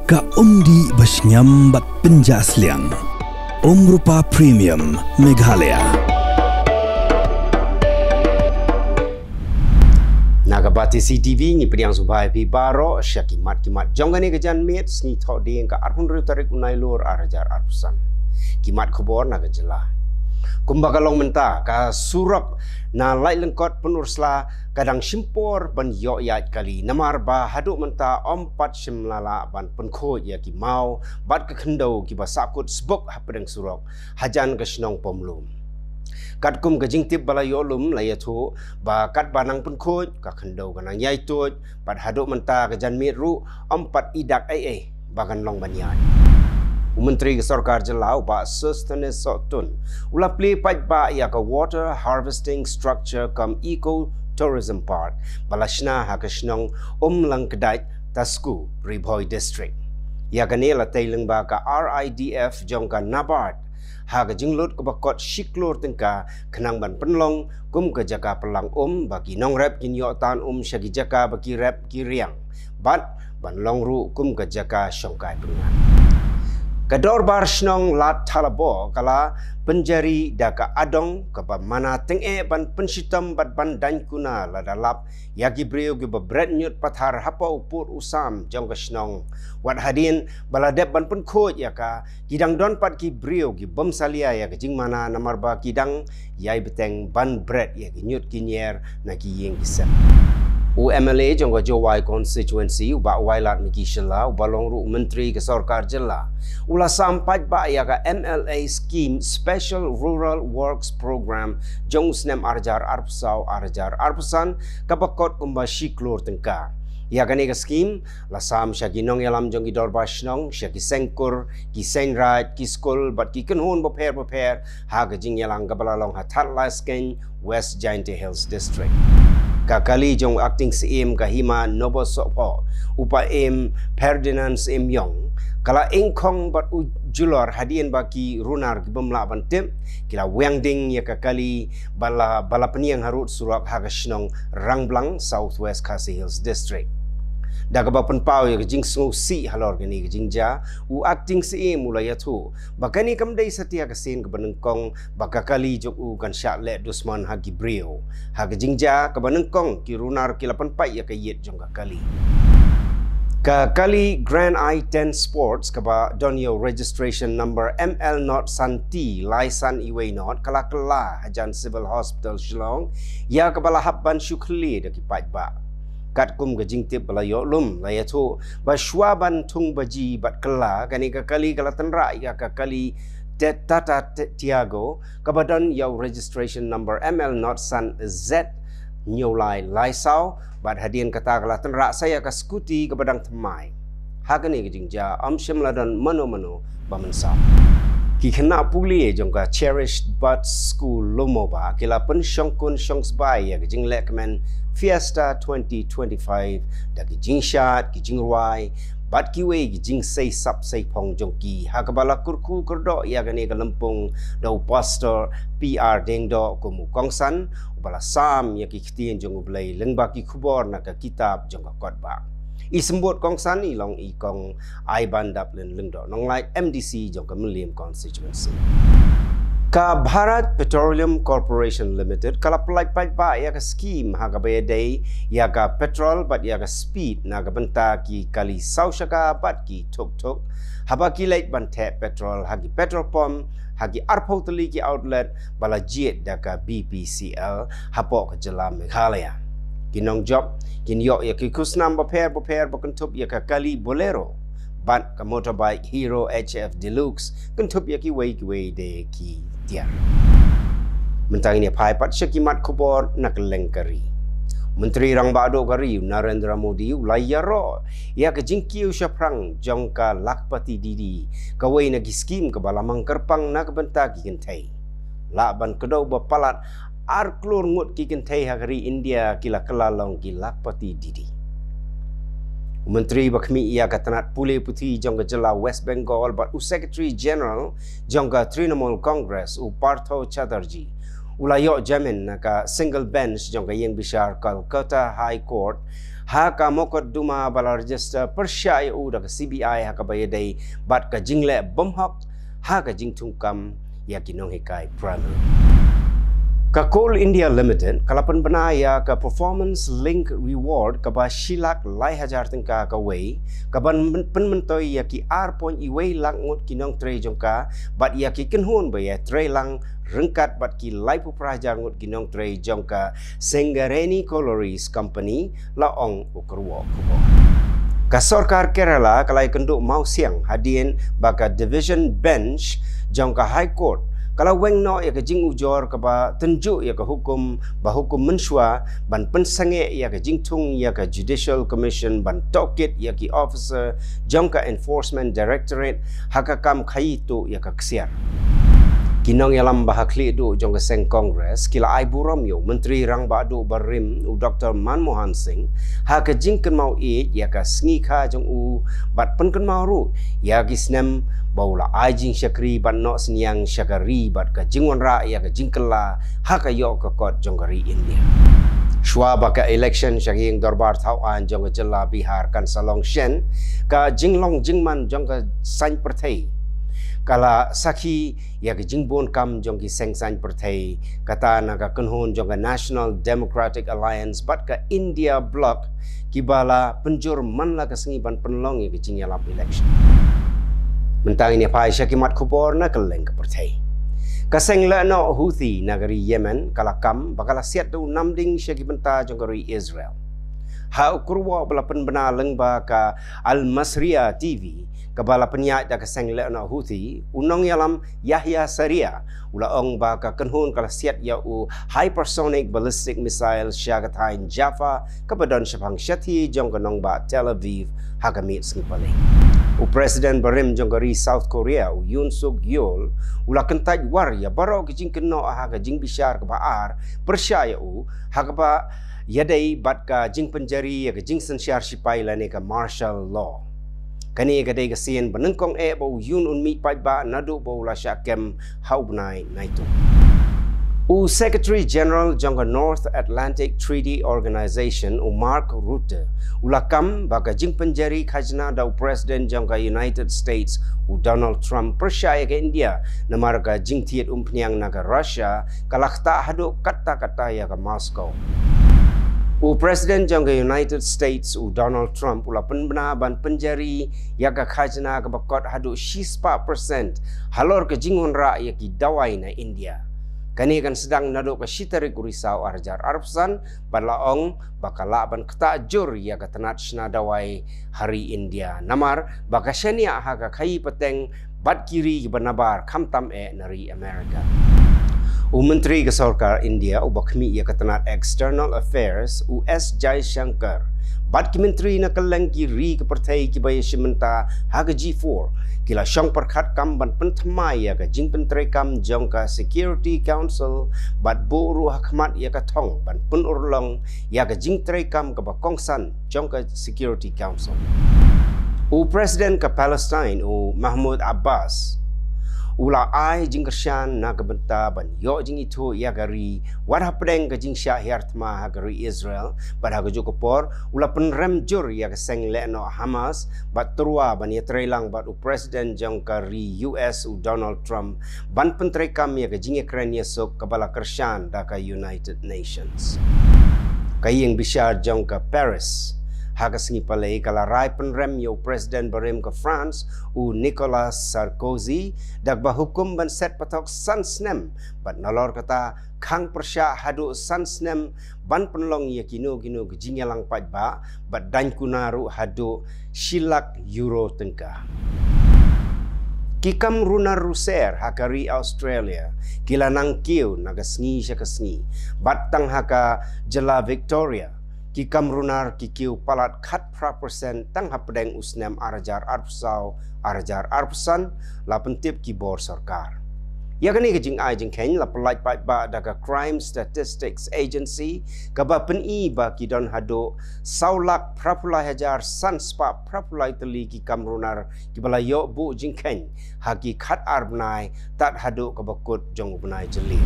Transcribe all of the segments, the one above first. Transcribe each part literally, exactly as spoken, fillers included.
Ka umdih ba shngiam bad pynjah sliang. Umrupa Premium Meghalaya. Na ka Batesi T V ngi pdiang sngewbha ïa phi baroh sha ki mat ki mat jong kane ka janmiet sngi Thohdieng ka arphew hynriew tarik u Nailur ar hajar arphew san. Ki mat khubor na ka jylla. Kumba ka long mynta ka surok na Laityngkot Pynursla ka dang shim por ban ïoh ïaid kali namar ba haduh mynta ym pat shym la lah ban pynkhuid ïa ki maw bad ka khyndew kiba sahkut sbuk hapdeng surok hajan ka shnong Pamlum. Katkum ka jingtip ba la ïoh lum la ïathuh ba katba nang pynkhuid ka khyndew ka nang ïai tuid bad haduh mynta ka janmiet ruh ym pat i dak ei ei ba kan long ban ïaid. U Myntri ka Sorkar Jylla u Bah Sosthenes Sohtun u la plie paidbah ïa ka Water Harvesting Structure cum Eco Tourism Park ba la shna ha ka shnong Umlangkdait, Tasku, Ri Bhoi District. Ïa kane la tei lyngba ka R I D F jong ka NABARD ha ka jinglut kaba kot shi klur tyngka khnang ban pynlong kum ka jaka pynlang um ba ki nongrep kin ïoh tan um sha ki jaka ba ki rep ki riang bad ban long ruh kum ka jaka shongkai pynngat. Ka Dorbar Shnong Lad Thalabo ka la pynjari da ka adong kaba mana tyngeh ban pynshitom bad ban daiñ kuna lada lap ïa ki briew kiba bret ñiut pathar hapoh u pud u sam jong ka shnong. Wat hadien ba la dep ban pynkhuid ïa ka, ki dang don pat ki briew ki bym salia ïa ka jingmana namar ba ki dang ïai bteng ban bret ïa ki ñiut ki ñier na ki ïing ki sem. U M L A jong ka Jowai Constituency u Bah Wailadmiki Shylla uba long ruh u Myntri ka Sorkar Jylla u la sam paidbah ïa ka M L A Scheme Special Rural Works Program jong u snem ar hajar arphew saw ar hajar arphew san kaba kot kumba shi klur tyngka. Ïa kane ka skhim la sam sha ki nongïalam jong ki dorbar shnong, sha ki seng kur, ki seng raid, ki skul bad ki kynhun bapher bapher ha ka jingïalang kaba la long ha Thadlaskeiñ, West Jaintia Hills District. Ka kali jong u Acting Syiem ka Hima Nobosopho, u Bah Im Ferdinand Syiem Yong, ka la ingkhong bad u julor hadien ba ki runar ki bym lah ban tip ki la weng ding ïa ka kali ba la, ba la pynïeng harud surok ha ka shnong Rangblang, South West Khasi Hills District. Da kaba pynpaw ïa ka jingsngewsih halor kane ka jingjia, u Acting Syiem u la ïathuh ba kane kam dei satia ka sien kaba nyngkong ba ka kali jong u kan shah leh dusmon ha ki briew ha ka jingjia kaba nyngkong ki runar ki la pynpait ïa ka ïit jong ka kali. Ka kali Grand I ten Sports kaba don ïa u registration number M L not san T lai san iwei not ka la kylla hajan Civil Hospital Shillong ïa kaba la hap ban shu khyllie da ki paidbah. Katkum ka jingtip ba la ïoh lum la ïathuh ba shuwa ban thung baji bad kylla, kane ka kali ka la tynrah ïa ka kali Te-, Tata Te-, Tiago kaba don ïa u registration number M L not san Z hynñiew lai lai saw bad hadien kata ka la tynrah sa ïa ka scooty kaba dang thymmai. Ha kane ka jingjia ym shym la don mano mano ba mynsaw. Ki khynnah pule jong ka Cherished Buds School Lumoba ki la pynshongkun shongsbai ïa ka jinglehkmen Fiesta twenty twenty-five da ki jingshad, ki jingrwai bad kiwei ki jingsei sap sei phong jong ki ha kaba la kyrkhu kyrdoh ïa kane ka lympung da u Pastor P R Diengdoh kum u kongsan uba la sam ïa ki ktien jong U Blei lyngba ki khubor na ka kitab jong ka Kotbah. I symbud kongsan i long i Kong Aibandaplin Lyngdoh Nonglait, M D C jong ka Mylliem Constituency. Ka Bharat Petroleum Corporation Limited ka la pyllait paidbah ïa ka skhim ha kaba ïadei ïa ka petrol bad ïa ka speed na ka bynta ki kali saw shaka bad ki tuk tuk haba ki leit ban theh petrol ha ki petrol pump ha ki arphew tylli ki outlet ba la jied da ka B P C L hapoh ka jylla Meghalaya. Ki nongjop kin ïoh ïa ki khusnam bapher bapher ba kynthup ïa ka kali Bolero bad ka motorbike Hero H F Deluxe kynthup ïa kiwei kiwei de ki tiar. Mynta ngin ïa phai pat sha ki mat khubor na kylleng ka ri. Myntri Rangbah Duh ka ri u Narendra Modi u la ïaroh ïa ka jingkiew shaphrang jong ka Lakhpati Didi, kawei na ki skhim kaba la mang kyrpang na ka bynta ki kynthei. Lah ban kdew ba palat ar klur ngut ki kynthei ha ka ri India ki la kylla long ki Lakhpati Didi. U Myntri ba khmih ïa ka tnat pule puthi jong ka jylla West Bengal bad u Secretary General jong ka Trinamool Congress u Partho Chatterjee u la ïoh jamin na ka single bench jong ka ïing bishar Calcutta High Court Ha ka mokotduma ba la register pyrshah ïa u da ka C B I ha kaba ïadei bad ka jingleh bymhok ha ka jingthungkam ïa ki nonghikai primary. Ka Coal India Limited ka la pynbna ïa ka Performance Link Reward kaba shi lak lai hajar tyngka kawei, kaban pynmyntoi ïa ki ar point wei lak ngut ki nongtrei jong ka, bad ïa ki kynhun ba ïatreilang ryngkat bad ki laiphew phra hajar ngut ki nongtrei jong ka Singareni Collieries Company, la ong u kyrwoh khubor. Ka sorkar Kerala ka la ïakynduh mawsiang hadien ba ka Division Bench jong ka High Court ka la weng noh ïa ka jingujor kaba tynjuh ïa ka hukum ba hukum mynshuwa ban pynsangeh ïa ka jingthung ïa ka Judicial Commission ban tohkit ïa ki officer jong ka Enforcement Directorate ha ka kam khaïi tuh ïa ka ksiar. Ki nongïalam ba ha khlieh duh jong ka seng Congress ki la ai burom ïa u Myntri Rangbah Duh barim u Doctor Manmohan Singh ha ka jingkynmaw ïeit ïa ka sngi kha jong u bad pynkynmaw ruh ïa ki snem ba u la ai jingshakri bad noh synñiang sha ka ri bad ka jingwanrah ïa ka jingkylla ha ka ïoh ka kot jong ka ri India. Shuwa ba ka election sha ka ïing dorbar thaw aiñ jong ka jylla Bihar kan sa long shen, ka jinglong jingman jong ka saiñ pyrthei ka la sakhi ïa ka jingbun kam jong ki seng saiñ pyrthei, kata na ka kynhun jong ka National Democratic Alliance bad ka India Bloc, kiba la pynjur man la ka sngi ban pynlong ïa ka jingïalap election. Mynta ngin ïa phai sha ki mat khubor na kylleng ka pyrthei. Ka seng lehnoh Houthi na ka ri Yemen ka la kam ba ka la siat da u namding sha ki bynta jong ka ri Israel. Ha u kyrwoh ba la pynbna lyngba ka Al Masriya T V, kaba la pynïaid da ka seng lehnoh Houthi, u nongïalam Yahya Saree u la ong ba ka kynhun ka la siat ïa u hypersonic ballistic missile sha ka thaiñ Jaffa kaba don shaphang shathie jong ka nongbah Tel Aviv ha ka miet sngi Palei. U President barim jong ka ri South Korea u Yoon Suk Yeol u la kyntait war ïa baroh ki jingkynnoh ha ka jingbishar kaba ar pyrshah ïa u ha kaba ïadei bad ka jingpynjari ïa ka jingsynshar shipai lane ka martial law. Kane ka dei ka sien ba nyngkong eh ba u Yoon un mih paidbah naduh ba u la shah kem ha u bnai Naitung. U Secretary General jong ka North Atlantic Treaty Organization u Mark Rutte u la kam ba ka jingpynjari khajna da u President jong ka United States u Donald Trump pyrshah ïa ka India namar ka jingthied umphniang na ka Russia ka la ktah haduh katta katta ïa ka Moscow. U President jong ka United States u Donald Trump u la pynbna ban pynjari ïa ka khajna kaba kot haduh shispah percent halor ka jingwanrah ïa ki dawai na India. Kane kan sdang naduh ka shi tarik u Risaw ar hajar arphew san bad la ong ba ka lah ban ktah jur ïa ka tnat shna dawai ha ri India namar ba ka shaniah ha ka khaïi pateng bad ki ri kiba nabar khamtam eh na ri America. U Myntri ka Sorkar India uba khmih ïa ka tnat External Affairs u S Jaishankar bad ki myntri na kylleng ki ri ka pyrthei kiba ïashim bynta ha ka G four ki la shong pyrkhat kam ban pynthymmai ïa ka jingpyntreikam jong ka Security Council bad buh ruh ha khmat ïa ka thong ban pynurlong ïa ka jingtreikam kaba kongsan jong ka Security Council. U President ka Palestine u Mahmoud Abbas u la ai jingkyrshan na ka bynta ban ïoh jingithuh ïa ka ri wat hapdeng ka jingshah hiar thma ha ka ri Israel bad ha kajuh ka por u la pynrem jur ïa ka seng lehnoh Hamas bad tyrwa ban ïatreilang bad u President jong ka ri U S u Donald Trump ban pyntreikam ïa ka jingïakren ïasuk kaba la kyrshan da ka United Nations. Ka ïing bishar jong ka Paris ha ka sngi Palei ka la rai pynrem ïa u President barim ka France u Nicolas Sarkozy da kaba hukum ban set pathok san snem bad nalor kata khang pyrshah haduh san snem ban pynlong ïa kino kino ki jingïalang paidbah bad daiñ kuna ruh haduh shi lak euro tyngka. Ki kam runar ruser ha ka ri Australia ki la nang kiew na ka sngi sha ka sngi bad tang ha ka jylla Victoria ki kam runar ki kiew palat khatphra percent tang hapdeng u snem ar hajar arphew saw ar hajar arphew san, la pyntip ki bor sorkar. Ïa kane ka jingai jingkheiñ la pyllait paidbah da ka Crime Statistics Agency kaba pyni ba ki don haduh saw lak phraphew lai hajar san spah phraphew lai tylli ki kam runar kiba la ïoh buh jingkheiñ ha ki khatar bnai tad haduh kaba kut jong u bnai Jylliew.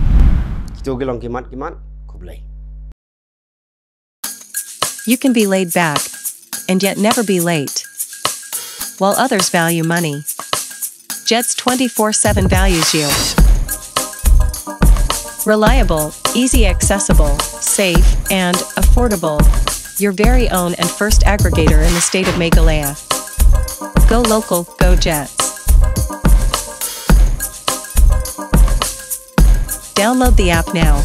Kito ki long ki mat ki mat. Khublei. You can be laid back and yet never be late. While others value money, Jets twenty-four seven values you. Reliable, easy accessible, safe, and affordable. Your very own and first aggregator in the state of Meghalaya. Go local, go Jets. Download the app now.